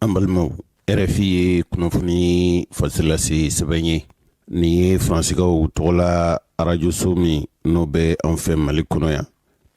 An balimaw, RFI ye kunnafoni fasilase sɛbɛn ye. Nin ye Faransikaw tɔgɔla arajoso min n'o bɛ an fɛ Mali kɔnɔ yan.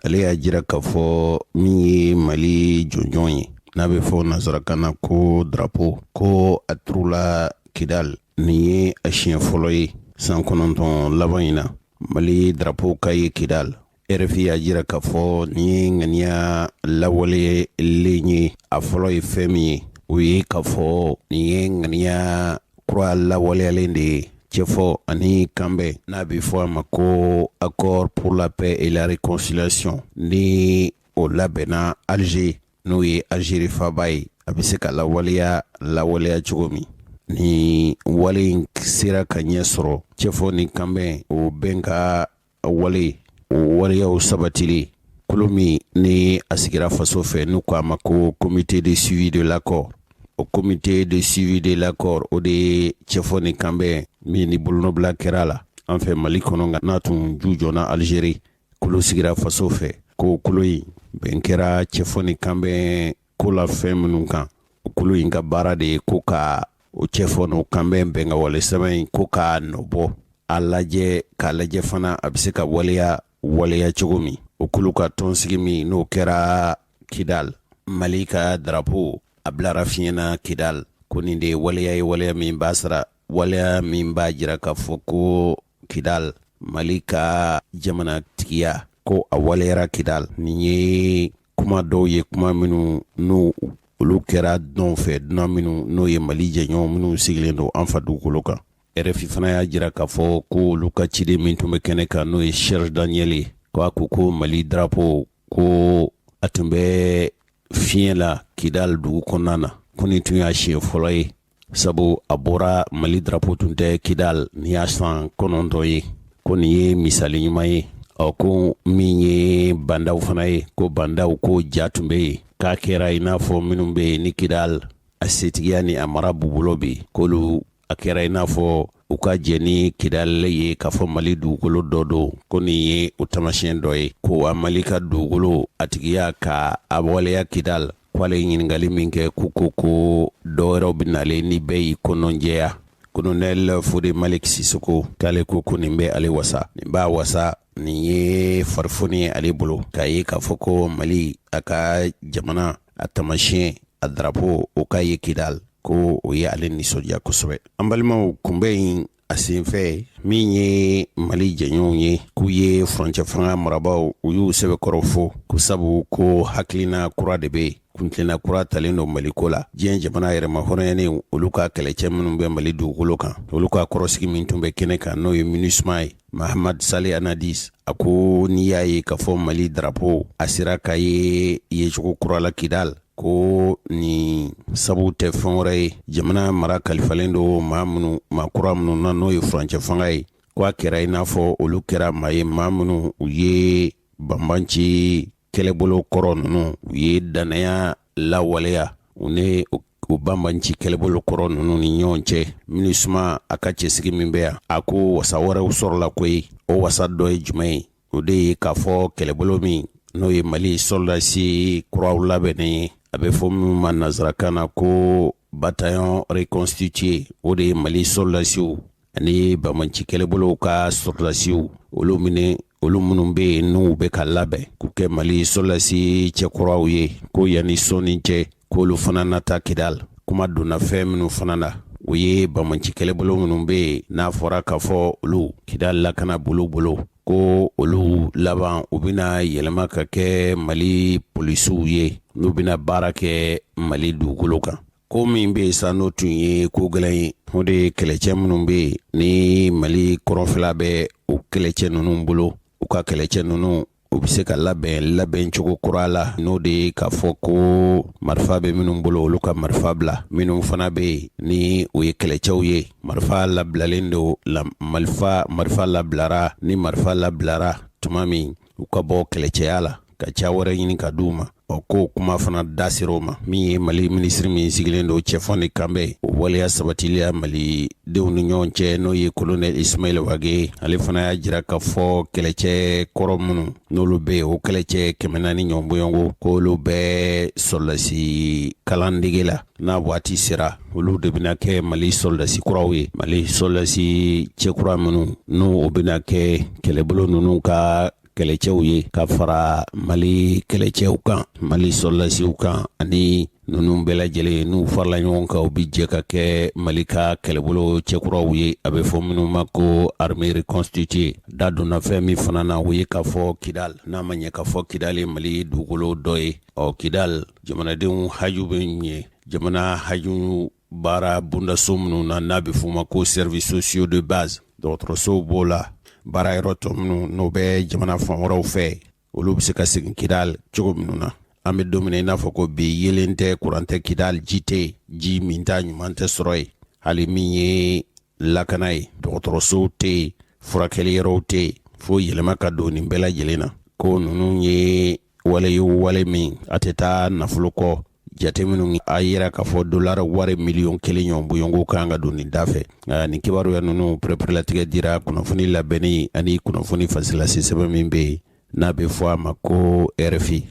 Ale y'a jira k'a fɔ min ye Mali jɔnjɔn ye, n'a bɛ fɔ nansarakan na ko drapeau, ko a turula Kidal. Nin ye a siɲɛ fɔlɔ ye san 9 laban in na, Mali drapeau ka ye Kidal. RFI y'a jira k'a fɔ nin ye ŋaniya lawaleyalen ye. A fɔlɔ ye fɛn min ye, o ye k'a fɔ nin ye ŋaniya kura lawaleyalen de ye, cɛfɔ ani kanbɛn, n'a bɛ fɔ a ma ko accord pour la paix et la réconciliation, ni o labɛnna Alger, n'o ye Algérie faaba ye, a bɛ se ka lawaleya lawaleya cogo min. Ni wale in sera ka ɲɛ sɔrɔ, cɛfɔ ni kanbɛn, o bɛn ka wale, o waleyaw sabatili, kulu min ni a sigira faso fɛ, n'u ko a ma ko comité de suivi de l'accord, o comité de suivi de l'accord, o de ye cɛfɔ ni kanbɛn min ni bolonɔbila kɛra la an fɛ Mali kɔnɔ, nka n'a tun ju jɔna Algérie, kulu sigira faso fɛ ko kulu in bɛn kɛra cɛfɔ ni kanbɛn ko la fɛn minnu kan. O kulu in ka baara de ye ko ka o cɛfɔ n'o kanbɛn bɛn ka wale sɛbɛn in, ko k'a nɔbɔ, a lajɛ, k'a lajɛ fana a bɛ se ka waleya waleya cogo min. O kulu ka tɔnsigi min n'o kɛra Kidal, Mali ka drapeau a bilara fiɲɛ na Kidal, ko nin de ye waleya ye, waleya min b'a sara, waleya min b'a jira k'a fɔ ko Kidal, Mali ka jamanatigiya, ko a waleyara Kidal. Nin ye kuma dɔw ye, kuma minnu n'u olu kɛra dunanw fɛ, dunan minnu n'o ye Mali jɛɲɔgɔn minnu sigilen don an fa dugukolo kan. RFI fana y'a jira k'a fɔ ko olu ka ciden min tun bɛ kɛnɛ kan, n'o ye Serge Daniel ye, ko a ko ko Mali drapeau, ko a tun bɛ fiɲɛ la Kidal dugu kɔnɔna na, ko nin tun y'a siɲɛ fɔlɔ ye, sabu a bɔra Mali drapeau tun tɛ Kidal ni y'a san 9 ye, ko nin ye misali ɲuman ye. Ɔ, ko min ye bandaw fana ye, ko bandaw ko ja tun bɛ yen, k'a kɛra i n'a fɔ minnu bɛ yen ni Kidal a setigiya ni a mara b'u bolo bi, k'olu a kɛra i n'a fɔ u ka jɛ ni Kidal ye k'a fɔ Mali dugukolo dɔ don, ko nin ye o taamasiyɛn dɔ ye, ko a Mali ka dugukolo a tigiya ka a waleya Kidal. Ko ale ye ɲininkali min kɛ, k'u ko ko dɔ wɛrɛw bɛ nalen ni bɛɛ y'i kɔnɔjɛya. Colonel Fode Malik Sisoko k'ale ko ko nin bɛ ale wasa, nin b'a wasa, nin ye farifoni ye ale bolo, k'a ye k'a fɔ ko Mali a ka jamana a taamasiyɛn, a drapeau, o ka ye Kidal, ko o ye ale nisɔndiya kosɛbɛ. An balimaw, kunbɛn in a senfɛ, min ye Mali jɛɲɔgɔnw ye, k'u ye furancɛ fanga marabaaw, u y'u sɛbɛkɔrɔ fo, ko sabu ko hakilina kura de bɛ yen, kuntilenna kura talen don Maliko la. Diɲɛ jamana yɛrɛma hɔrɔnyanen, olu ka kɛlɛcɛ minnu bɛ Mali dugukolo kan, olu ka kɔrɔsigi min tun bɛ kɛnɛ kan, n'o ye MINUSMA ye, Mahamad Saleh Anadis, a ko n'i y'a ye k'a fɔ Mali drapeau a sera ka ye yecogo kura la Kidal, ko nin sabu tɛ fɛn wɛrɛ ye, jamana mara kalifalen don maa minnu, maa kura minnu na, n'o ye furancɛ fanga ye, ko a kɛra i n'a fɔ olu kɛra maa ye, maa minnu u ye banbanci kɛlɛbolo kɔrɔ ninnu, u ye dannaya lawaleya u ni o banbanci kɛlɛbolo kɔrɔ ninnu ni ɲɔgɔn cɛ. MINUSMA a ka cɛsigi min bɛ yan, a ko wasa wɛrɛw sɔrɔla koyi. O wasa dɔ ye jumɛn ye? O de ye k'a fɔ kɛlɛbolo min n'o ye Mali sɔrɔdasi kuraw labɛnnen ye, a bɛ fɔ minnu ma nansarakan na ko bataillon reconstitué, o de ye Mali sɔrɔdasiw ani banbanci kɛlɛbolow ka sɔrɔdasiw, olu minɛ, olu minnu bɛ yen n'u bɛ ka labɛn k'u kɛ Mali sɔrɔdasi cɛkuraw ye, ko yanni sɔnni cɛ k'olu fana na taa Kidal. Kuma donna fɛn minnu fana na, o ye banbanci kɛlɛbolo minnu bɛ yen n'a fɔra k'a fɔ olu Kidal lakana bolo bolo, ko olu laban u bɛna yɛlɛma ka kɛ Mali polisiw ye, n'u bɛna baara kɛ Mali dugukolo kan. Ko min bɛ yen sa, n'o tun ye ko gɛlɛn ye, o de ye kɛlɛcɛ minnu bɛ yen ni Mali kɔrɔnfɛla bɛ o kɛlɛcɛ ninnu bolo, u ka kɛlɛcɛ ninnu, u bɛ se ka labɛn labɛn cogo kura la, n'o de ye k'a fɔ ko marifa bɛ minnu bolo, olu ka marifa bila. Minnu fana bɛ yen ni o ye kɛlɛcɛw ye, marifa labilalen don la, marifa labilara, ni marifa labilara tuma min, u ka bɔ kɛlɛcɛya la ka ca wɛrɛ ɲini ka d'u ma. Ɔ, ko kuma fana da sera o ma. Min ye Mali minisiri min sigilen don cɛfɔ ni kanbɛn, o waleya sabatili la malidenw ni ɲɔgɔn cɛ, n'o ye kolonɛli Ismaël Wage, ale fana y'a jira k'a fɔ kɛlɛcɛ kɔrɔ minnu n'olu bɛ yen, o kɛlɛcɛ 400 ɲɔgɔn bɔɲɔgɔnko, k'olu bɛ sɔrɔdasi kalandege la. N'a waati sera, olu de bɛna kɛ Mali sɔrɔdasi kuraw ye, Mali sɔrɔdasi cɛkura minnu n'o bɛna kɛ kɛlɛbolo ninnu ka kɛlɛcɛw ye, ka fara Mali kɛlɛcɛw kan, Mali sɔrɔdasiw kan. Ani ninnu bɛɛ lajɛlen, n'u farala ɲɔgɔn kan, u bɛ jɛ ka kɛ Mali ka kɛlɛbolo cɛkuraw ye, a bɛ fɔ minnu ma ko armée reconstituée. Da donna fɛn min fana na, o ye k'a fɔ Kidal, n'a ma ɲɛ k'a fɔ Kidal ye Mali dugukolo dɔ ye, ɔ Kidal jamanadenw haju bɛ ɲɛ jamana haju baara bondaso minnu na, n'a bɛ f'o ma ko services sociaux de base, dɔgɔtɔrɔsow b'o la, baara yɔrɔ tɔ minnu n'o bɛ jamana fan wɛrɛw fɛ, olu bɛ se ka segin Kidal cogo minnu na. An bɛ don min na i n'a fɔ ko bi, yeelen tɛ, kuran tɛ Kidal, ji tɛ yen, ji min ta ɲuman tɛ sɔrɔ yen, hali min ye lakana ye, dɔgɔtɔrɔsow tɛ yen, furakɛli yɔrɔw tɛ yen, fo yɛlɛma ka don nin bɛɛ lajɛlen na. Ko ninnu ye wale ye, wale min a tɛ taa nafolo kɔ. Jate minnu a yira k'a fɔ dolari wari 1 miliyɔn ɲɔgɔn bɔɲɔgɔnko kan ka don nin da fɛ. Nka nin kibaruya ninnu pereperelatigɛ dira kunnafoni labɛnni ani kunnafoni fasilase sɛbɛn min bɛ yen, n'a bɛ fɔ a ma ko RFI.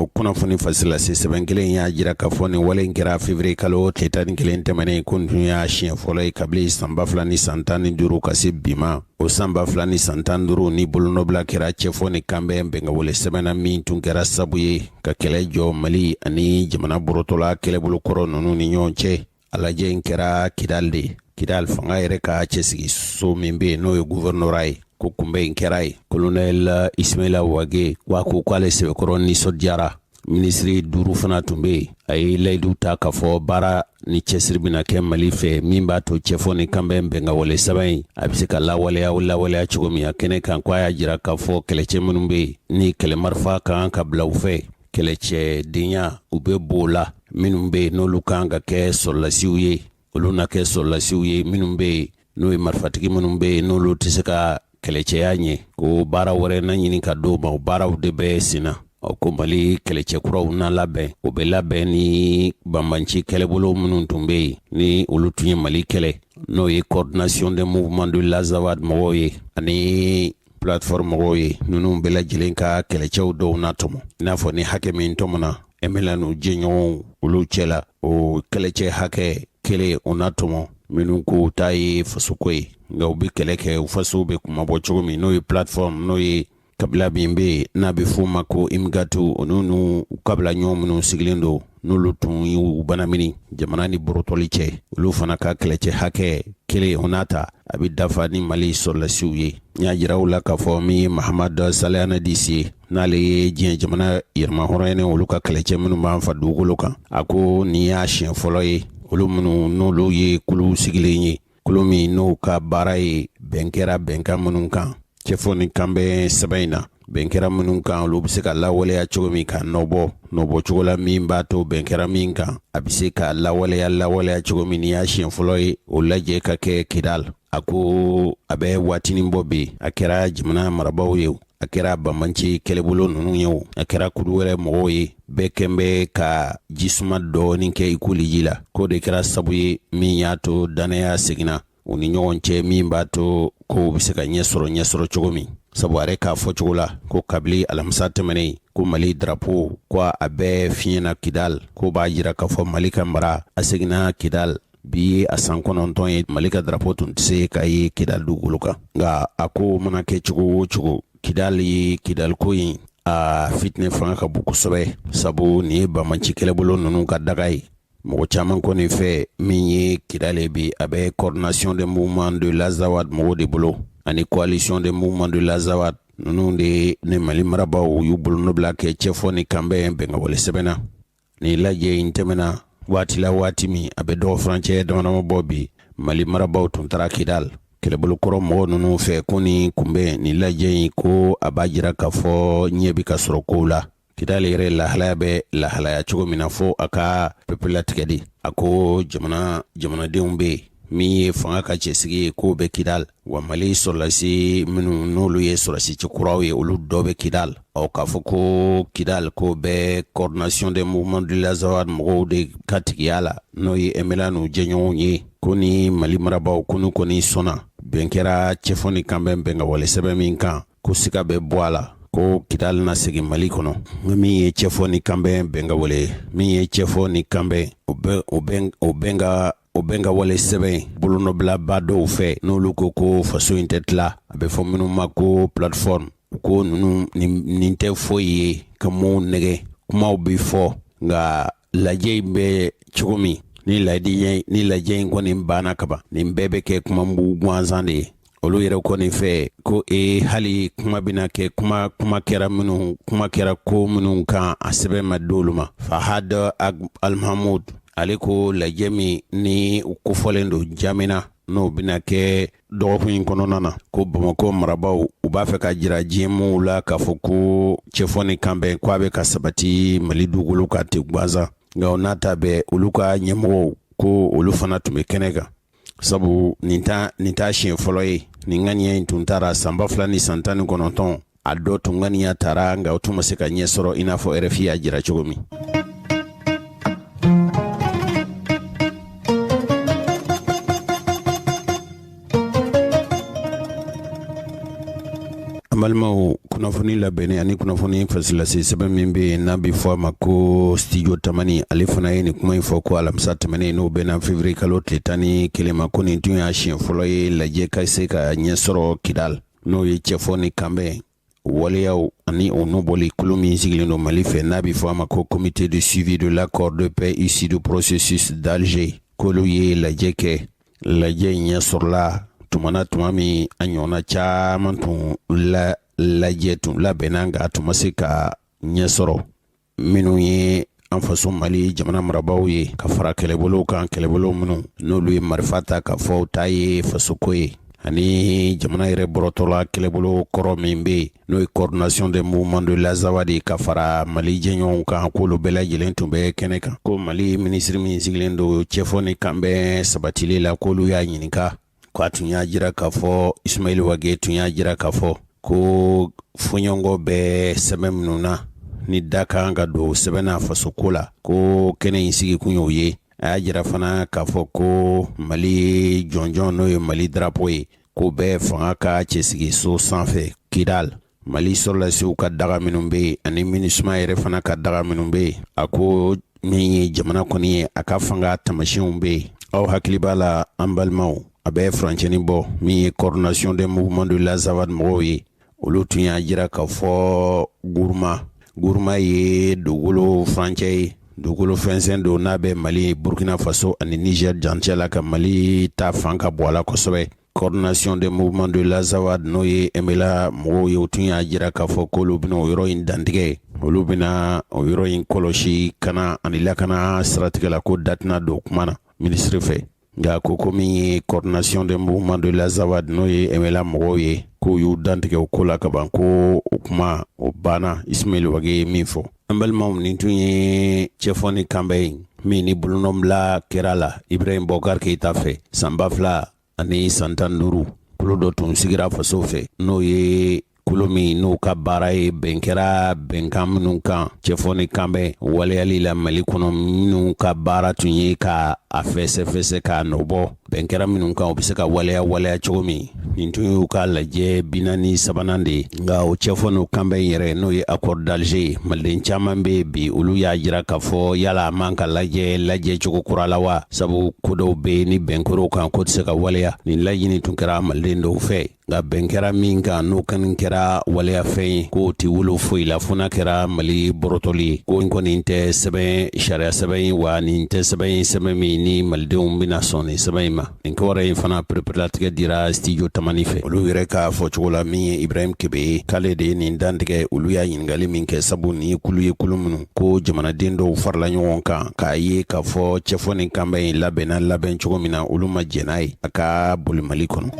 O kunnafoni fasilase sɛbɛn kelen y'a jira k'a fɔ nin wale in kɛra février kalo tile 11 tɛmɛnen, ko nin tun y'a siɲɛ fɔlɔ ye kabini san 2015 ka se bi ma. O san 2015 ni bolonɔbila kɛra cɛfɔ ni kanbɛn bɛnkanwale sɛbɛn na, min tun kɛra sabu ye ka kɛlɛ jɔ Mali ani jamana borotɔla kɛlɛbolo kɔrɔ ninnu ni ɲɔgɔn cɛ. A lajɛ in kɛra Kidali de, Kidali fanga yɛrɛ ka cɛsigi so min bɛ yen, n'o ye gouvernorat ye, ko kunbɛn in kɛra yen. Kolonɛl Ismaila Wage wa ko k'ale sɛbɛkɔrɔ nisɔndiyara. Minisiri duuru fana tun bɛ yen. A ye layidu ta k'a fɔ baara ni cɛsiri bɛna kɛ Mali fɛ, min b'a to cɛfɔ ni kanbɛn bɛnkanwale sɛbɛn in a bɛ se ka lawaleya lawaleya cogo min. A kɛnɛ kan, ko a y'a jira k'a fɔ kɛlɛcɛ minnu bɛ yen ni kɛlɛ marifa ka kan ka bila u fɛ, kɛlɛcɛdenya u bɛ b'o la, minnu bɛ yen n'olu kan ka kɛ sɔrɔlasiw ye, olu na kɛ sɔrɔlasiw ye, minnu bɛ yen n'o ye marifatigi minnu bɛ yen n'olu tɛ se ka kɛlɛcɛya ɲɛ, ko baara wɛrɛ na ɲini ka d'o ma, o baaraw de bɛ sen na. Ɔ ko Mali kɛlɛcɛ kuraw na labɛn, o bɛ labɛn ni banbanci kɛlɛbolo minnu tun bɛ yen ni olu tun ye Mali kɛlɛ, n'o ye Coordination des mouvements de l'Azawad mɔgɔw ye ani plateforme mɔgɔw ye. Ninnu bɛɛ lajɛlen ka kɛlɛcɛw dɔw na tɔmɔ, i n'a fɔ ni hakɛ min tɔmɔna MNLA n'u jɛɲɔgɔnw olu cɛ la, o kɛlɛcɛ hakɛ kelen o na tɔmɔ. Minnu k'u ta ye fasoko ye, nka u bɛ kɛlɛ kɛ u faso bɛ kumabɔ cogo min, n'o ye plateforme, n'o ye kabila min bɛ yen n'a bɛ f'o ma ko Imgatu, olu n'u kabila ɲɔgɔn minnu sigilen don, n'olu tun y'u banamini jamana ni borotɔli cɛ, olu fana ka kɛlɛcɛ hakɛ kelen o n'a ta, a bɛ dafa ni Mali sɔrɔlasiw ye. N y'a jira u la k'a fɔ min ye Mahamad Saleh Anadisi ye, n'ale ye diɲɛ jamana yɛrɛmahɔrɔnyalen olu ka kɛlɛcɛ minnu b'an fa dugukolo kan, a ko nin y'a siɲɛ fɔlɔ ye, olu minnu n'olu ye kulu sigilen ye, kulu min n'o ka baara ye bɛn kɛra bɛnkan minnu kan cɛfɔ ni kanbɛn sɛbɛn in na, bɛn kɛra minnu kan, olu bɛ se ka lawaleya cogo min, ka nɔbɔ nɔbɔ cogo la, min b'a to bɛn kɛra min kan a bɛ se ka lawaleya lawaleya cogo min. Nin y'a siɲɛ fɔlɔ ye o lajɛ ka kɛ Kidal. A ko a bɛ waatinin bɔ bi, a kɛra jamana marabaaw ye, a kɛra banbanci kɛlɛbolo ninnu ye o, a kɛra kulu wɛrɛ mɔgɔw ye, bɛɛ kɛn bɛ ka jisuma dɔɔnin kɛ i koliji la, k'o de kɛra sabu ye min y'a to dannaya seginna u ni ɲɔgɔn cɛ, min b'a to kow bɛ se ka ɲɛsɔrɔ ɲɛsɔrɔ cogo min. Sabu a yɛrɛ k'a fɔ cogo la ko kabili alamisa tɛmɛnen, ko Mali drapeau ko a bɛ fiɲɛ na Kidal, ko b'a jira k'a fɔ Mali ka mara a seginna Kidal. Bi ye a san 9 ye, Mali ka drapeau tun tɛ se ka ye Kidal dugukolo kan. Nka a ko mana kɛ cogo o cogo, Kidal ye Kidal ko in a fitinɛ fanga ka bon kosɛbɛ, sabu nin ye banbanci kɛlɛbolo ninnu ka daga ye. Mɔgɔ caman kɔni fɛ, min ye Kidal bi, a bɛ Coordination des mouvements de l'Azawad mɔgɔw de bolo ani Coalition des mouvements de l'Azawad. Ninnu de ni Mali marabaaw y'u bolonɔbila kɛ cɛfɔ ni kanbɛn bɛnkanwale sɛbɛn na. Nin lajɛ in tɛmɛna waati la, waati min a bɛ dɔgɔ furancɛ damadama bɔ bi, Mali marabaaw tun taara Kidal kɛlɛbolokɔrɔ mɔgɔ ninnu fɛ, ko nin kunbɛn, nin lajɛ in, ko a b'a jira k'a fɔ ɲɛ bɛ ka sɔrɔ kow la. Kidali yɛrɛ lahalaya bɛ lahalaya cogo min na, fo a ka pepelatigɛ de. A ko jamana jamanadenw bɛ yen. Min ye fanga ka cɛsigi ye, k'o bɛ Kidal. Wa Mali sɔrɔlasi minnu n'olu ye sɔrɔlasi cɛkuraw ye, olu dɔ bɛ Kidal. Ɔ, k'a fɔ ko Kidal ko bɛ Coordination des mouvements de l'Azawad mɔgɔw de ka tigiya la, n'o ye MNLA n'u jɛɲɔgɔnw ye, ko ni Mali marabaaw ko n'u kɔni sɔnna, bɛn kɛra cɛfɔ ni kanbɛn bɛnkanwale sɛbɛn min kan, ko siga bɛ bɔ a la ko Kidal na segin Mali kɔnɔ. Min ye cɛfɔ ni kanbɛn bɛnkanwale, min ye cɛfɔ ni kanbɛn o bɛ o bɛn o bɛnka o bɛnkanwale sɛbɛn bolonɔbilaba dɔw fɛ, n'olu ko ko faso in tɛ tila, a bɛ fɔ minnu ma ko plateforme, ko ninnu nin tɛ foyi ye ka mɔɔw nɛgɛ. Kumaw bɛ fɔ, nka lajɛ in bɛ cogo min, ni lajɛ in kɔni banna kaban, nin bɛɛ bɛ kɛ kuma mugu gansan de ye. Olu yɛrɛ kɔni fɛ ko e hali kuma bɛna kɛ, kuma kuma kɛra minnu kuma kɛra ko minnu kan, a sɛbɛn ma d'olu ma. Fahad Almahamud, ale ko lajɛ min ni kofɔlen don Jamina, n'o bɛna kɛ dɔgɔkun in kɔnɔna na, ko Bamakɔ marabaaw u b'a fɛ ka jira diɲɛmɔgɔw la k'a fɔ ko cɛfɔ ni kanbɛn ko a bɛ ka sabati Mali dugukolo kan ten gansan. Nka o n'a ta bɛɛ, olu ka ɲɛmɔgɔw ko olu fana tun bɛ kɛnɛ kan, sabu nin t'a siɲɛ fɔlɔ ye. Nin ŋaniya in tun taara san 2019, a dɔ tun ŋaniya taara, nka o tun ma se ka ɲɛ sɔrɔ, i n'a fɔ RFI y'a jira cogo min. An balimaw, kunnafoni labɛnni ani kunnafoni fasilase sɛbɛn min bɛ yen n'a bɛ fɔ a ma ko Studio Tamani, ale fana ye nin kuma in fɔ ko alamisa tɛmɛnen, n'o bɛnna février kalo tile 11 ma, ko nin tun y'a siɲɛ fɔlɔ ye lajɛ ka se ka ɲɛ sɔrɔ Kidal, n'o ye cɛfɔ ni kanbɛn waleyaw ani o nɔbɔli kulu min sigilen don Mali fɛ, n'a bɛ fɔ a ma ko Comité de suivi de l'accord de paix issu du processus d'Alger, k'olu ye lajɛ kɛ. Lajɛ in ɲɛ sɔrɔla tuma na, tuma min a ɲɔgɔnna caman tun la lajɛ tun labɛnna, nka a tun ma se ka ɲɛ sɔrɔ. Minnu ye an faso Mali jamana marabaaw ye, ka fara kɛlɛbolow kan, kɛlɛbolo minnu n'olu ye marifa ta k'a fɔ ta ye fasoko ye, ani jamana yɛrɛ bɔrɔtɔla kɛlɛbolo kɔrɔ min bɛ yen, n'o ye Coordination des mouvements de l'Azawad, ka fara Mali jɛɲɔgɔnw kan, k'olu bɛɛ lajɛlen tun bɛ kɛnɛ kan. Ko Mali minisiri min sigilen don cɛfɔ ni kanbɛn sabatili la, k'olu y'a ɲininka, ko a tun y'a jira k'a fɔ, Ismaël Wagué tun y'a jira k'a fɔ ko fɔɲɔgɔnkɔ bɛ sɛbɛn minnu na, ni da kan ka don sɛbɛn na fasoko la, ko kɛnɛ in sigi kun y'o ye. A y'a jira fana k'a fɔ ko Mali jɔnjɔn, n'o ye Mali drapeau ye, k'o bɛ fanga ka cɛsigiso sanfɛ Kidal, Mali sɔrɔlasiw ka daga minnu bɛ yen ani MINUSMA yɛrɛ fana ka daga minnu bɛ yen, a ko min ye jamana kɔni ye, a ka fanga taamasiyɛnw bɛ yen. Aw hakili b'a la, an balimaw, a bɛ furancɛnin bɔ, min ye Coordination des mouvements de l'Azawad mɔgɔw ye, olu tun y'a jira k'a fɔ Guruma, Guruma ye dugukolo furancɛ ye, dugukolo fɛnsɛn don n'a bɛ Mali, Burkina Faso ani Niger dancɛ la, ka Mali ta fan ka bɔ a la kosɛbɛ. Coordination des mouvements de l'Azawad, n'o ye MNLA mɔgɔw ye, u tun y'a jira k'a fɔ k'olu bɛna o yɔrɔ in dantigɛ, olu bɛna o yɔrɔ in kɔlɔsi kana ani lakana siratigɛ la, ko da tɛna don kuma na minisiri fɛ. Nka ko min ye Coordination des mouvements de l'Azawad, n'o ye MNLA mɔgɔw ye, k'u y'u dantigɛ o ko la kaban, ko o kuma o banna. Ismaël Wagué ye min fɔ, an balimaw, nin tun ye cɛfɔ ni kanbɛn ye min ni bolonɔbila kɛra la Ibrahim Boubacar Keïta fɛ san 2015. Kulu dɔ tun sigira faso fɛ, n'o ye kulu min n'u ka baara ye bɛn kɛra bɛnkan minnu kan cɛfɔ ni kanbɛn waleyali la Mali kɔnɔ, minnu ka baara tun ye ka a fɛsɛfɛsɛ k'a nɔbɔ bɛn kɛra minnu kan, u bɛ se ka waleya waleya cogo min. Nin tun y'u ka lajɛ 43nan de ye. Nka o cɛfɔ n'o kanbɛn yɛrɛ, n'o ye accord d'Alger ye, maliden caman bɛ bi, olu y'a jira k'a fɔ yala a man ka lajɛ lajɛ cogo kura la wa, sabu ko dɔw bɛ yen ni bɛn kɛr'o kan, ko tɛ se ka waleya. Nin laɲini tun kɛra maliden dɔw fɛ, nka bɛn kɛra min kan, n'o kɔni kɛra waleyafɛn ye, k'o tɛ wolo foyi la fo n'a kɛra Mali bɔrɔtɔli ye. Ko in kɔni tɛ sɛbɛn sariya sɛbɛn ye wa, nin tɛ sɛbɛn ye, sɛbɛn min ni malidenw bɛna sɔn nin sɛbɛn in ma. Nin kibaruya in fana pereperelatigɛ dira Studio Tamani fɛ, olu yɛrɛ k'a fɔ cogo la. Min ye Ibrahim Kebe ye, k'ale de ye nin dantigɛ. Olu y'a ɲininkali min kɛ, sabu nin ye kulu ye, kulu minnu ko jamanaden dɔw farala ɲɔgɔn kan k'a ye k'a fɔ cɛfɔ ni kanbɛn in labɛnna labɛn cogo min na, olu ma jɛn n'a ye a ka boli Mali kɔnɔ.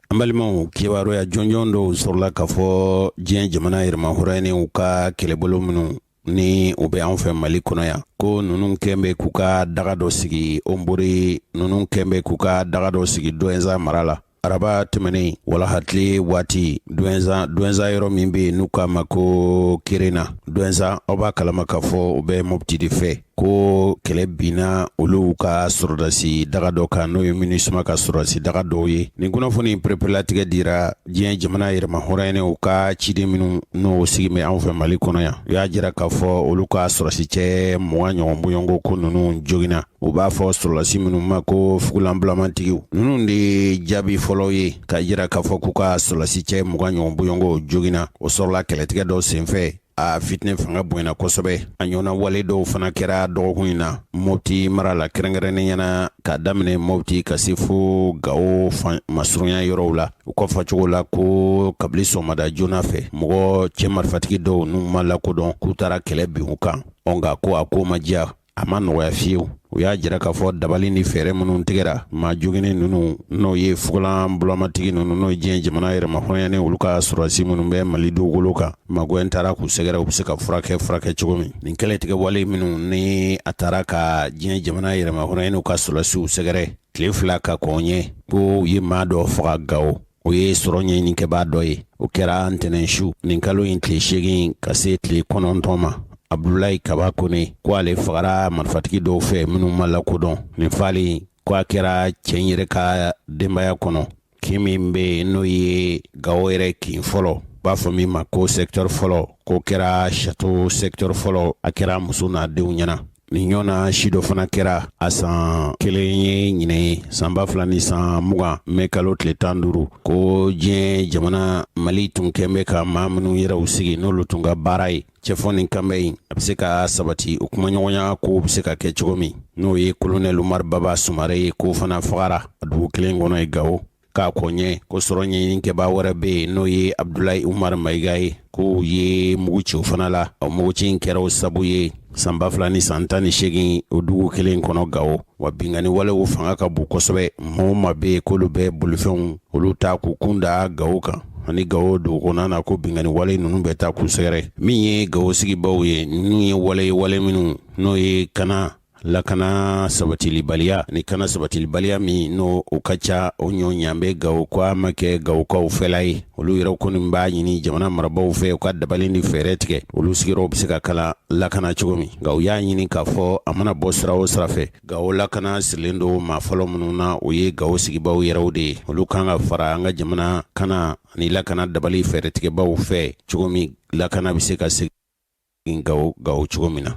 An An balimaw, kibaruya jɔnjɔn dɔw sɔrɔla k'a fɔ diɲɛ jamana yɛrɛmahɔrɔnyalenw ka kɛlɛbolo minnu ni u bɛ anw fɛ Mali kɔnɔ yan, ko ninnu kɛn bɛ k'u ka daga dɔ sigi Onbori, ninnu kɛn bɛ k'u ka daga dɔ sigi Douentza mara la. Araba tɛmɛnen walahatile waati, Douentza yɔrɔ min bɛ yen n'u k'a ma ko Kerena Douentza, aw b'a kalama k'a fɔ u bɛ Mopti de fɛ, ko kɛlɛ binna olu ka sɔrɔdasi daga dɔ kan, n'o ye MINUSMA ka sɔrɔdasi daga dɔw ye. Nin kunnafoni pereperelatigɛ dira diɲɛ jamana yɛrɛmahɔrɔnyalenw ka ciden minnu n'o sigi bɛ anw fɛ Mali kɔnɔ yan. U y'a jira k'a fɔ olu ka sɔrɔdasi cɛ 20 ɲɔgɔn bɔɲɔgɔnko ko ninnu joginna. U b'a fɔ sɔrɔdasi minnu ma ko fugulanbulamatigiw. Ninnu de jaabi fɔlɔ ye k'a jira k'a fɔ k'u ka sɔrɔdasi cɛ 20 ɲɔgɔn bɔɲɔgɔnko joginna. O sɔrɔla kɛlɛtigɛ dɔ senfɛ. A fitinɛ fanga bonyana kosɛbɛ. A ɲɔgɔnna wale dɔw fana kɛra dɔgɔkun in na Mopti mara la, kɛrɛnkɛrɛnnenya na k'a daminɛ Mopti ka se fo Gawo masurunya yɔrɔw la. U ka fɔcogo la ko kabili sɔgɔmada joona fɛ, mɔgɔ cɛ marifatigi dɔw n'u ma lakodɔn k'u taara kɛlɛ bin u kan. Nka ko a ko ma diya, a ma nɔgɔya fiyewu. U y'a jira k'a fɔ dabali ni fɛɛrɛ minnu tigɛra maa joginnen ninnu, n'o ye fugulan bulamatigi ninnu, n'o ye diɲɛ jamana yɛrɛmahɔrɔnyalen olu ka sɔrɔdasi minnu bɛ Mali dugukolo kan, magɛn taara k'u sɛgɛrɛ, u bɛ se ka furakɛ cogo min. Nin kɛlɛtigɛ wale minnu ni a taara ka diɲɛ jamana yɛrɛmahɔrɔnyalen ka sɔrɔdasiw sɛgɛrɛ tile 2 ka kɔn ɲɛ, ko u ye maa dɔ faga Gawo, o ye sɔrɔ ɲɛɲinikɛbaa dɔ ye. O kɛra ntɛnɛn su nin kalo in tile 8 ka se tile 9 ma. Abdulayi Kaba Kone ko ale fagara marifatigi dɔw fɛ minnu ma lakodɔn. Nin faali ko a kɛra cɛ in yɛrɛ ka denbaya kɔnɔ, kin min bɛ yen n'o ye Gawo yɛrɛ kin fɔlɔ, b'a fɔ min ma ko secteur fɔlɔ, k'o kɛra château secteur fɔlɔ. A kɛra muso n'a denw ɲɛna. Nin ɲɔgɔnna si dɔ fana kɛra a san kelen ye ɲinɛ ye, san 2020 mɛ kalo tile 15, ko diɲɛ jamana Mali tun kɛn bɛ ka maa minnu yɛrɛw sigi, n'olu tun ka baara ye cɛfɔ ni kanbɛn in a bɛ se ka sabati, o kumaɲɔgɔnya ko bɛ se ka kɛ cogo min, n'o ye kolonɛli Umaru Baba Sumare ye, k'o fana fagara dugu kelen kɔnɔ ye Gawo. K'a kɔɲɛ ko sɔrɔ ɲɛɲinikɛbaa wɛrɛ bɛ yen, n'o ye Abdulayi Umar Mayiga ye, k'o ye mugu ci o fana la. O muguci in kɛra o sabu ye san 2018 o dugu kelen kɔnɔ Gawo. Wa binkanni walew fanga ka bon kosɛbɛ. Maa o maa bɛ yen k'olu bɛ bolifɛnw olu ta k'u kun da Gawo kan ani Gawo dugu kɔnɔna na, ko binkanni wale ninnu bɛ taa k'u sɛgɛrɛ. Min ye Gawo sigibaw ye, ninnu ye wale ye, wale minnu n'o ye kana lakana sabatilibaliya ni kana sabatilibaliya min n'o o ka ca, o ɲɔ ɲan bɛ Gawo, ko a ma kɛ Gawokaw fɛla ye. Olu yɛrɛ kɔni b'a ɲini jamana marabaaw fɛ u ka dabali ni fɛɛrɛ tigɛ, olu sigiyɔrɔw bɛ se ka kala lakana cogo min. Nka u y'a ɲini k'a fɔ a mana bɔ sira o sira fɛ, Gawo lakana sirilen don maa fɔlɔ minnu na, o ye Gawo sigibaw yɛrɛw de ye. Olu kan ka fara an ka jamana kana ani lakana dabali fɛɛrɛtigɛbaw fɛ cogo min, lakana bɛ se ka segin Gawo cogo min na.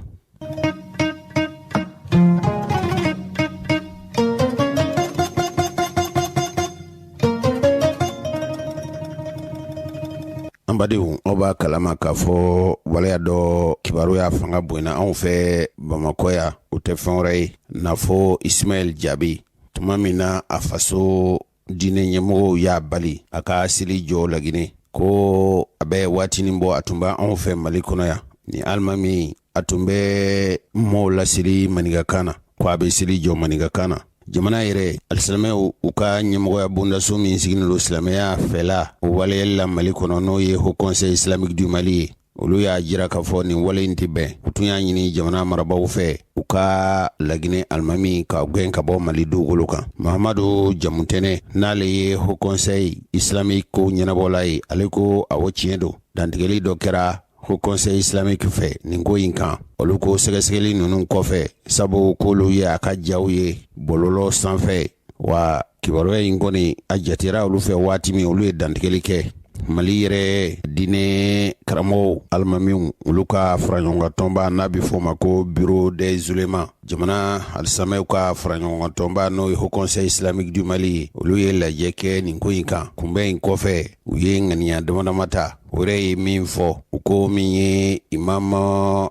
An badenw, aw b'a kalama k'a fɔ waleya dɔ kibaruya fanga bonyana anw fɛ Bamakɔ yan. O tɛ fɛn wɛrɛ ye Nafo Ismaël Jaabi. Tuma min na a faso diinɛ ɲɛmɔgɔw y'a bali a ka seli jɔ Laginɛ, ko a bɛ waatinin bɔ a tun bɛ anw fɛ Mali kɔnɔ yan, ni alimami a tun bɛ mɔɔw laseli maninkakan na, ko a bɛ seli jɔ maninkakan na. Jamana yɛrɛ alisilamɛw u ka ɲɛmɔgɔya bondaso min sigilen don silamɛya fɛla o waleyali la Mali kɔnɔ, n'o ye Haut Conseil Islamique du Mali ye, olu y'a jira k'a fɔ nin wale in tɛ bɛn. U tun y'a ɲini jamana marabaaw fɛ u ka Laginɛ alimami ka gɛn ka bɔ Mali dugukolo kan. Mahamadu Jamutɛnɛ, n'ale ye Haut Conseil Islamique ko ɲɛnabɔla ye, ale ko awɔ, tiɲɛ don, dantigɛli dɔ kɛra Haut Conseil Islamique fɛ nin ko in kan. Olu ko sɛgɛsɛgɛli ninnu kɔfɛ, sabu k'olu ye a ka jaw ye bɔlɔlɔ sanfɛ, wa kibaruya in kɔni a jatera olu fɛ waati min, olu ye dantigɛli kɛ. Mali yɛrɛ diinɛ karamɔgɔw alimamiw olu ka faraɲɔgɔnkan tɔnba, n'a bɛ fɔ o ma ko Bureau des oulémas, jamana alisilamɛw ka faraɲɔgɔnkan tɔnba, n'o ye Haut Conseil Islamique du Mali ye, olu ye lajɛ kɛ nin ko in kan. Kunbɛn in kɔfɛ, u ye ŋaniya damadama ta. O yɛrɛ ye min fɔ, u ko min ye Imam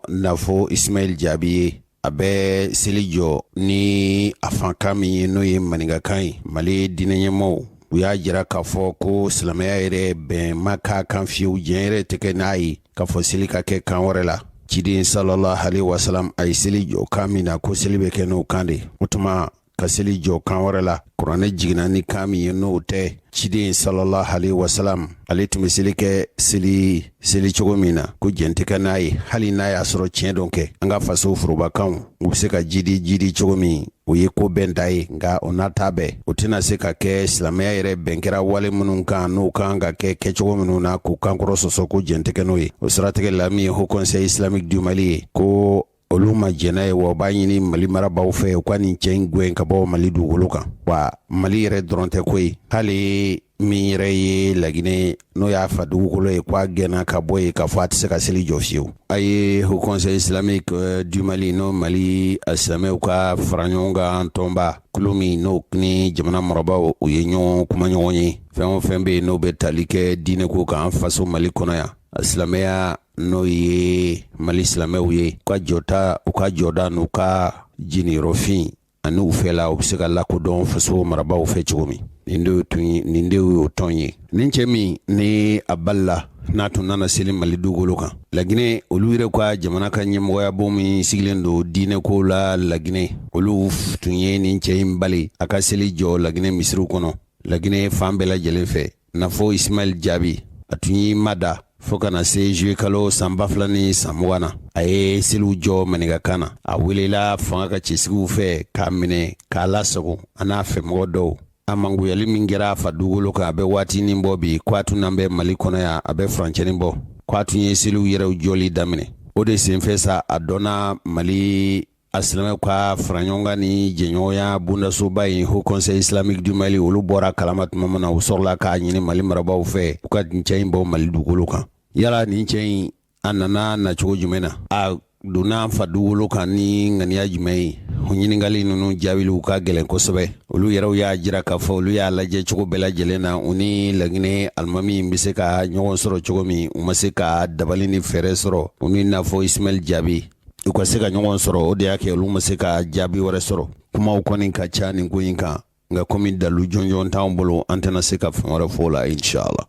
Nafo Ismaël Jaabi ye, a bɛ seli jɔ ni a fankan min ye, n'o ye maninkakan ye. Mali diinɛ ɲɛmɔgɔw u y'a jira k'a fɔ ko silamɛya yɛrɛ bɛn ma k'a kan fiyewu, diɲɛ yɛrɛ tɛ kɛ n'a ye k'a fɔ seli ka kɛ kan wɛrɛ la. Ciden sallallahu alaihi wasallam a ye seli jɔ kan min na, ko seli bɛ kɛ n'o kan de. O tuma ka seli jɔ kan wɛrɛ la kuranɛ jiginna ni kan min ye n'o tɛ ciden sallallahu alaihi wasalam ale tun bɛ seli kɛ seli seli cogo min na ko jɛn tɛ kɛ n'a ye hali n'a y'a sɔrɔ tiɲɛ don kɛ an ka faso forobakanw u bɛ se ka jidi jidi cogo min o ye ko bɛn ta ye nka o n'a ta bɛɛ o tɛna se ka kɛ silamɛya yɛrɛ bɛn kɛra wale minnu kan n'o kan ka kɛ kɛcogo minnu na k'u kankɔrɔ sɔsɔ ko jɛn tɛ kɛ n'o ye o siratigɛ la min ye haut conseil islamique du mali ye ko olu ma jɛn n'a ye wa u b'a ɲini mali marabaaw fɛ u ka nin cɛ in gɛn ka bɔ mali dugukolo kan wa mali yɛrɛ dɔrɔn tɛ koyi hali min yɛrɛ ye laginɛ n'o y'a fa dugukolo ye k'a gɛnna ka bɔ yen k'a fɔ a tɛ se ka seli jɔ fiyewu a ye haut conseil islamique euh, du mali n'o mali silamɛw ka fara ɲɔgɔn kan tɔnba kulu min n'o ni jamana marabaaw u ye ɲɔgɔn kuma ɲɔgɔn ye fɛn o fɛn bɛ yen n'o bɛ tali kɛ diinɛko kan faso mali kɔnɔ yan silamɛya n'o ye mali silamɛw ye u ka jɔta u ka jɔda n'u ka jinniyɔrɔfin ani u fɛla u bɛ se ka lakodɔn faso marabaaw fɛ cogo min nin de tun nin de y'o tɔn ye nin cɛ min ni a balila n'a tun nana seli mali dugukolo kan laginɛ olu yɛrɛ ka jamana ka ɲɛmɔgɔyabon min sigilen don diinɛko la laginɛ olu tun ye nin cɛ in bali a ka seli jɔ laginɛ misiriw kɔnɔ laginɛ fan bɛɛ lajɛlen fɛ nafo ismail jaabi a tun y'i mada fo ka na se zuye kalo san 2020 na a ye seliw jɔ maninkakan na a welela fanga ka cɛsigiw fɛ k'a minɛ k'a lasago a n'a fɛmɔgɔ dɔw a manguyali min kɛra a fa dugukolo kan a bɛ waatinin bɔ bi ko a tun nan bɛ mali kɔnɔ yan a bɛ furancɛnin bɔ ko a tun ye seliw yɛrɛw jɔli daminɛ o de senfɛ sa a dɔnna mali a silamɛw ka faraɲɔgɔnkan ni jɛɲɔgɔnya bondasoba in haut conseil islamique du mali olu bɔra kalama tuma min na u sɔrɔla k'a ɲini mali marabaaw fɛ u ka nin cɛ in bɔ mali dugukolo kan yala nin cɛ in a nana nacogo jumɛn na a donna an fa dugukolo kan ni ŋaniya jumɛn ye o ɲininkali ninnu jaabiliw ka gɛlɛn kosɛbɛ olu yɛrɛw y'a jira k'a fɔ olu y'a lajɛ cogo bɛɛ lajɛlen na u ni laginɛ alimami in bɛ se ka ɲɔgɔn sɔrɔ cogo min u ma se ka dabali ni fɛɛrɛ sɔrɔ u ni nafo ismail jaabi u ka se ka ɲɔgɔn sɔrɔ o de y'a kɛ olu ma se ka jaabi wɛrɛ sɔrɔ kumaw kɔni ka ca nin ko in kan nka komi dalu jɔnjɔn t'anw bolo an tɛna se ka fɛn wɛrɛ fɔ o la inshallah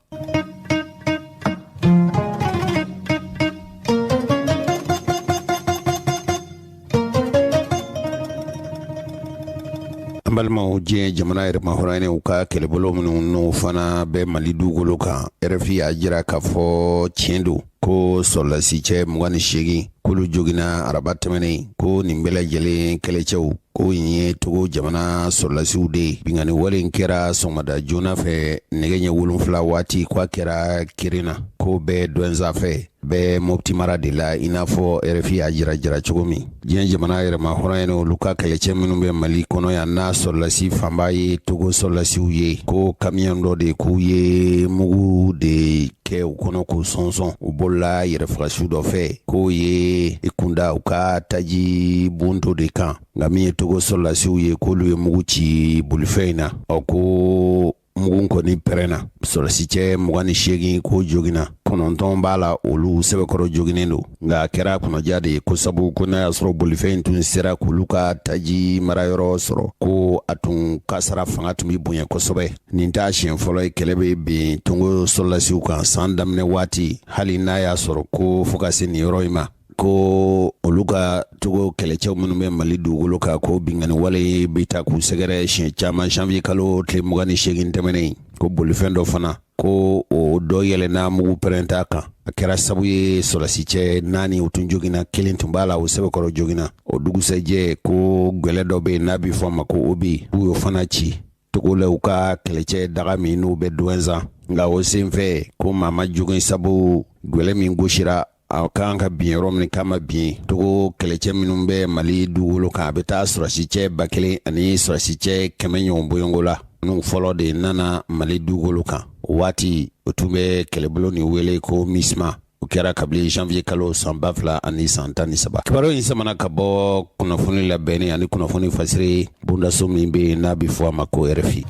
an balimaw diɲɛ jamana yɛrɛmahɔrɔnyannenw ka kɛlɛbolo minnu n'o fana bɛ mali dugukolo kan rfi y'a jira k'a fɔ tiɲɛ don ko sɔrɔdasi cɛ 28 k'olu joginna araba tɛmɛnen ko nin bɛɛ lajɛlen kɛlɛcɛw ko in ye togo jamana sɔrɔdasiw de ye binkanni wale in kɛra sɔgɔmada joona fɛ nɛgɛ ɲɛ 7 waati ko a kɛra kirina k'o bɛ douentza fɛ bɛ mopti mara de la i n'a fɔ rfi y'a jira jira cogo min diɲɛ jamana yɛrɛmahɔrɔnyalen olu ka kɛlɛcɛ minnu bɛ mali kɔnɔ yan n'a sɔrɔlasi fanba ye togo sɔrɔlasiw ye ko kamiyɔn dɔ de k'u ye mugu de kɛ u kɔnɔ k'u sɔnsɔn u bolila yɛrɛfagasiw dɔ fɛ k'o ye i kunda u ka taji bonto de kan nka min ye togo sɔrɔlasiw ye k'olu ye mugu ci bolifɛn in na ɔ ko mugu kɔni pɛrɛnna sɔrɔdasicɛ 28 ko joginna 9 b'a la olu sɛbɛkɔrɔ joginen don nka a kɛra kunnaja de ye ko sabu ko n'a y'a sɔrɔ bolifɛn in tun sera k'olu ka taji marayɔrɔ sɔrɔ ko a tun kasara fanga tun bɛ bonya kosɛbɛ nin t'a siɲɛ fɔlɔ ye kɛlɛ bɛ bin togo sɔrɔdasiw kan san daminɛ waati hali n'a y'a sɔrɔ ko fo ka se nin yɔrɔ in ma ko olu ka togo kɛlɛcɛw minnu bɛ mali dugukolo kan ko binkanni wale bɛ taa k'u sɛgɛrɛ siɲɛ caman janvier kalo tile 28 tɛmɛnen ko bolifɛn dɔ fana ko o dɔ yɛlɛnna mugu pɛrɛnta kan a kɛra sabu ye sɔrɔdasicɛ 4 u tun joginna kelen tun b'a la o sɛbɛkɔrɔ joginna o dugusɛjɛ ko gwɛlɛ dɔ bɛ yen n'a bɛ fɔ a ma ko obus u y'o fana ci togolɛw ka kɛlɛcɛ daga min n'u bɛ douentza nka o senfɛ ko maa ma jogin sabu gwɛlɛ min gosira a kan ka bin yɔrɔ min k'a ma bin togo kɛlɛcɛ minnu bɛ mali dugukolo kan a bɛ taa sɔrɔdasicɛ 1000 ani sɔrɔdasicɛ 100 ɲɔgɔn bɔɲɔgɔnko la n'u fɔlɔ de nana mali dugukolo kan o waati o tun bɛ kɛlɛbolo nin wele ko misma o kɛra kabini janvier kalo san 2013 kibaru in samana ka bɔ kunnafoni labɛnni ani kunnafoni fasiri bondaso min bɛ yen n'a bɛ fɔ a ma ko rfi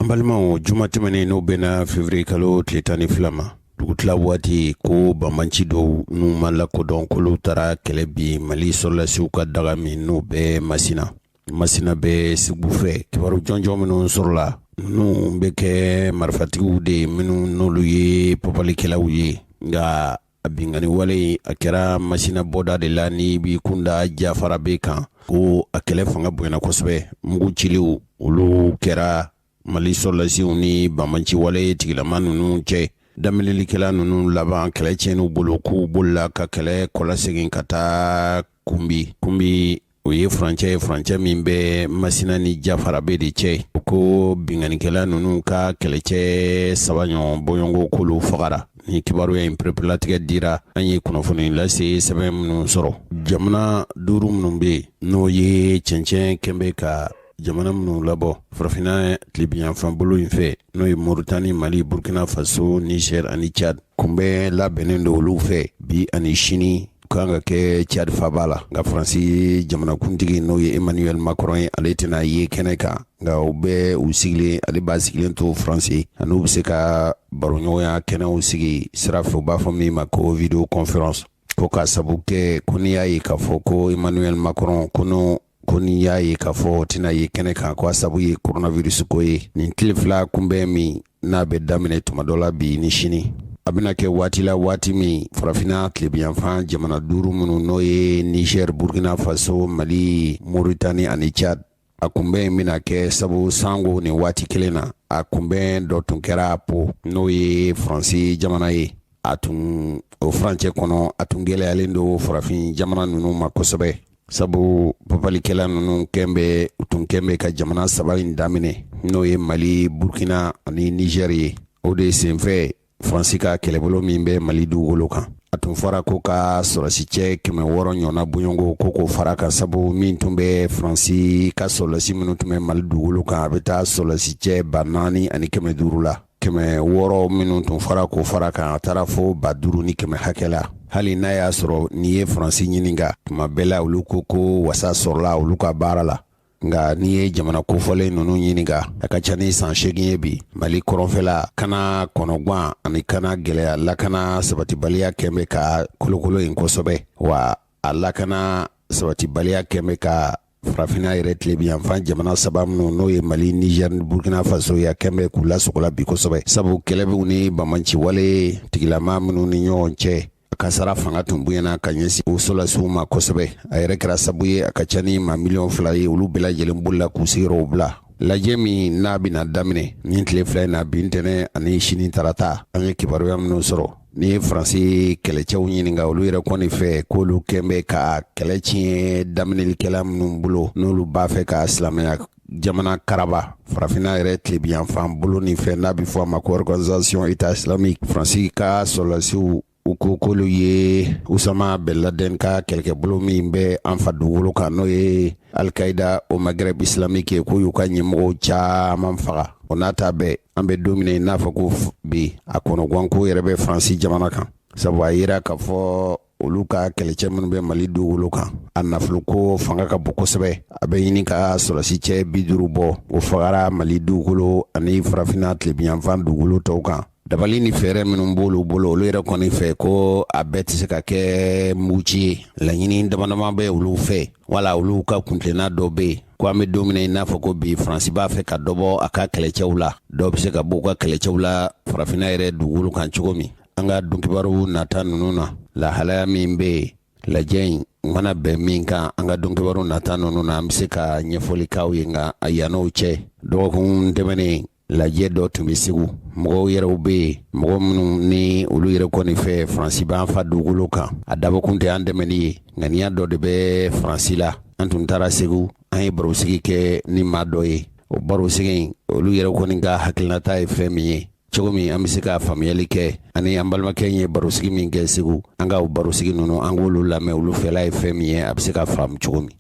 An balimaw juma tɛmɛnen n'o bɛnna février kalo tile 12 ma dugutila waati ko banbanci dɔw n'u ma lakodɔn k'olu taara kɛlɛ bin mali sɔrɔdasiw ka daga min n'o bɛ masina masina bɛ segu fɛ kibaru jɔnjɔn minnu sɔrɔla ninnu bɛ kɛ marifatigiw de ye minnu n'olu ye papalikɛlaw ye Nka a binkanni wale a kɛra Masina bɔda de la, n'i b'i kunda Jafarabe kan, ko a kɛlɛ fanga bonyana kosɛbɛ. Mugu ciliw olu kɛra Mali sɔrɔlasiw ni banbanci wale tigilama ninnu cɛ. Daminɛlikɛla ninnu laban kɛlɛ tiɲɛn'u bolo, k'u bolila ka kɛlɛ kɔlasegin ka taa Kunbi. Kunbi, o ye furancɛ ye, furancɛ min bɛ Masina ni Jafarabe de cɛ. Ko binkannikɛla ninnu ka kɛlɛcɛ 3 ɲɔgɔn bɔɲɔgɔnko, k'olu fagara. Ni kibaruya in pereperelatigɛ dira, an ye kunnafoni lase sɛbɛn minnu sɔrɔ, jamana 5 minnu bɛ yen, n'o ye cɛncɛn kɛn bɛ ka jamana minnu labɔ farafinna tilebinyanfan bolo in fɛ, n'o ye Moritani, Mali, Burkina Faso, Niger ani Tchad, kunbɛn labɛnnen don olu fɛ bi ani sini, kan ka kɛ Tchad faba la. Nka Faransi jamanakuntigi, n'o ye Emmanuel Macron ye, ale tɛna ye kɛnɛ kan, nka u bɛ u sigilen, ale b'a sigilen to Faransi, ani u bɛ se ka baroɲɔgɔnya kɛnɛw sigi sira fɛ, u b'a fɔ min ma ko vidéo conférence. Ko k'a sabu kɛ ko n'i y'a ye k'a fɔ ko Emmanuel Macron ko n'o ko n'i y'a ye k'a fɔ tɛna ye kɛnɛ kan, ko a sabu ye coronavirus ko ye. Nin tile 2 kunbɛn min n'a bɛ daminɛ tuma dɔ la bi ni sini, a bɛna kɛ waati la, waati min farafinna tilebinyanfan jamana 5 minnu, n'o ye Niger, Burkina Faso, Mali, Moritani ani Tchad, a kunbɛn in bɛna kɛ sabu sango nin waati kelen na, a kunbɛn dɔ tun kɛra Pau, n'o ye Faransi jamana ye. A tun o furancɛ kɔnɔ, a tun gɛlɛyalen don farafin jamana ninnu ma kosɛbɛ, sabu papalikɛla ninnu kɛn bɛ, u tun kɛn bɛ ka jamana 3 in daminɛ, n'o ye Mali, Burkina ani Niger ye. O de senfɛ, Faransi ka kɛlɛbolo min bɛ Mali dugukolo kan, a tun fɔra ko ka sɔrɔsi 600 ɲɔgɔnna bɔɲɔgɔnko ko k'o fara kan, sabu min tun bɛ Faransi ka sɔrɔsi minnu tun bɛ Mali dugukolo kan, a bɛ taa sɔrɔsi cɛ 4500 la. 600 minnu tun fɔra k'o fara kan, a taara fo 5100 hakɛ la. Hali n'a y'a sɔrɔ n'i ye Faransi ɲininka tuma bɛɛ la, olu ko ko wasa sɔrɔla olu ka baara la, nka n'i ye jamana kofɔlen ninnu ɲininka, a ka ca ni san 8 ye bi, Mali kɔrɔnfɛla kana kɔnɔgwan ani kana gɛlɛya lakana sabatibaliya kɛn bɛ ka kolokolo in kosɛbɛ, wa a lakana sabatibaliya kɛn bɛ ka farafinna yɛrɛ tilebinyanfan jamana 3 minnu, n'o ye Mali, Niger ni Burkina Faso ye, a kɛn bɛ k'u lasogola bi kosɛbɛ, sabu kɛlɛ b'u ni banbanci wale tigilama minnu ni ɲɔgɔn cɛ, a kasara fanga tun bonyana ka ɲɛsin o solasiw ma kosɛbɛ. A yɛrɛ kɛra sabu ye, a ka ca ni maa miliyɔn 2 ye, olu bɛɛ lajɛlen bolila k'u sigiyɔrɔw bila. Lajɛ min n'a bɛna daminɛ nin tile 2 in na, bi ntɛnɛn ani sini tarata, an ye kibaruya minnu sɔrɔ, ni ye Faransi kɛlɛcɛw ɲininka, olu yɛrɛ kɔni fɛ k'olu kɛn bɛ ka kɛlɛ tiɲɛ daminɛlikɛla minnu bolo, n'olu b'a fɛ ka silamɛya jamana karaba farafinna yɛrɛ tilebinyanfan bolo nin fɛ, n'a bɛ fɔ a ma ko Organisation État islamique, Faransi ka sɔrɔlasiw, u ko k'olu ye Usama Ben Laden ka kɛlɛkɛbolo min bɛ an fa dugukolo kan, n'o ye Al-Qaïda au Maghreb islamique ye, k'u y'u ka ɲɛmɔgɔw caman faga. O n'a ta bɛɛ, an bɛ don min na i n'a fɔ ko bi, a kɔnɔguwanko yɛrɛ bɛ Faransi jamana kan, sabu a yira k'a fɔ olu ka kɛlɛcɛ minnu bɛ Mali dugukolo kan, a nafoloko fanga ka bon kosɛbɛ. A bɛ ɲini ka sɔrɔsi cɛ 50 bɔ, o fagara Mali dugukolo ani farafinna tilebinyanfan dugukolo tɔw kan. Dabali ni fɛɛrɛ minnu b'olu bolo, olu yɛrɛ kɔni fɛ ko a bɛɛ tɛ se ka kɛ muguci ye. Laɲini damadama bɛ olu fɛ, wala olu ka kuntilenna dɔ bɛ yen, ko an bɛ don min na i n'a fɔ ko bi, Faransi b'a fɛ ka dɔ bɔ a ka kɛlɛcɛw la, dɔw bɛ se ka bɔ u ka kɛlɛcɛw la farafinna yɛrɛ dugukolo kan cogo min. An ka donkibaru nata ninnu na, lahalaya min bɛ yen, lajɛ in mana bɛn min kan, an ka donkibaru nata ninnu na, an bɛ se ka ɲɛfɔli k'aw ye. Nka a yann'o cɛ, dɔgɔkun tɛmɛnen, lajɛ dɔ tun bɛ Segu. Mɔgɔw yɛrɛw bɛ yen, mɔgɔ minnu ni olu yɛrɛ kɔni fɛ Faransi b'an fa dugukolo kan, a dabɔkun tɛ an dɛmɛni ye, ŋaniya dɔ de bɛ Faransi la. An tun taara Segu, an ye barosigi kɛ ni maa dɔ ye. O barosigi in, olu yɛrɛ kɔni ka hakilinata ye fɛn min ye, cogo min an bɛ se ka faamuyali kɛ, ani an balimakɛ in ye barosigi min kɛ Segu, an ka o barosigi ninnu, an k'olu lamɛn, olu fɛla ye fɛn min ye, a bɛ se ka faamu cogo min.